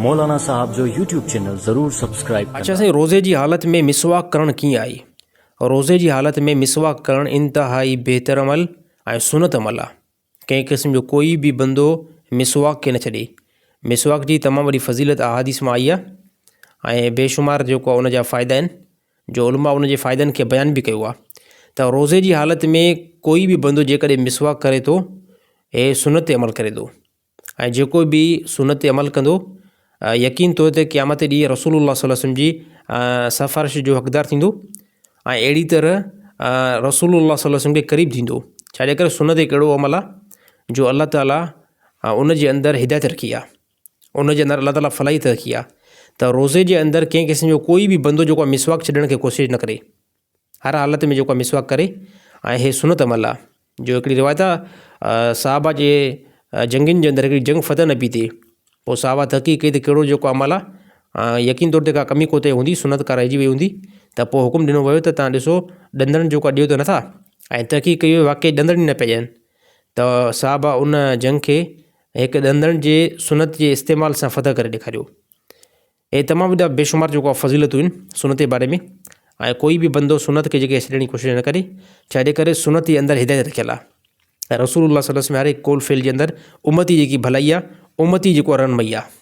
مولانا صاحب جو YouTube channel ضرور سبسڪرائيب اڇا ڪندا. سائين روزي جي حالت ۾ مسواڪ ڪرڻ ڪيئن آهي؟ روزي جي حالت ۾ مسواڪ ڪرڻ انتهائي بهتر عمل ۽ سنت عمل آهي. ڪنهن قسم جو ڪوئي به بندو مسواڪ کي نه ڇڏي. مسواڪ جي تمام وڏي فضيلت احاديث مان آئي آهي ۽ بيشمار جيڪو آهي ان جا فائدا آهن جو علماء ان جي فائدن کي بيان به ڪيو آهي ته روزي جي حالت ۾ ڪوئي به بندو جيڪڏهن مسواڪ ڪري ٿو اهي سنت تي عمل ڪري ٿو ۽ جيڪو به سنت تي عمل ڪندو يقين طور تي قيامت ڏينهن رسول الله صلي الله عليه وسلم جي سفارش جو حقدار ٿيندو ۽ اهڙي طرح رسول الله صلي الله عليه وسلم کي قريب ٿيندو ڇا جي ڪري سنت هڪ اهڙو عمل آهي جو الله تعاليٰ ان جي اندر هدايت رکي آهي ان جي اندر الله تعاليٰ فلاحيت رکي آهي ته روزي جي اندر ڪنهن قسم جو ڪوئي به بندو جيڪو آهي مسواڪ ڇڏڻ کي ڪوشش نه ڪري هر حالت ۾ جيڪو آهي مسواڪ ڪري ۽ هي سنت عمل آهي جو هڪڙي روايت آهي صحابه جي جنگين جي اندر هڪڙي جنگ فتح نه پئي ٿئي پوء صحابه تحقيق ڪئي ته ڪهڙو جيڪو عمل آهي يقين طور تي ڪا ڪمي ڪوتاهي هوندي سنت ڪا رهجي وئي هوندي ته پوء حڪم ڏنو ويو ته تان ڏسو ڏندڻ جيڪو ڏيو ته نٿا ۽ تحقيق ڪئي وئي واقعي ڏندڻ ئي نه پيا ڏين ته صحابه ان جنگ کي هڪ ڏندڻ جي سنت جي استعمال سان فتح ڪري ڏيکاريو اهي تمام وڏا بيشمار جيڪو آهي فضيلتون آهن سنت جي باري ۾ ۽ ڪوئي به بندو سنت کي جيڪي ڇڏڻ جي ڪوشش نه ڪري ڇا جي ڪري سنت جي اندر هدايت رکيل آهي ۽ رسول الله صلي الله عليه وسلم هر هڪ قول فعل جي اندر امتي جيڪي ڀلائي آهي امتي جيڪو رهنمائي آهي.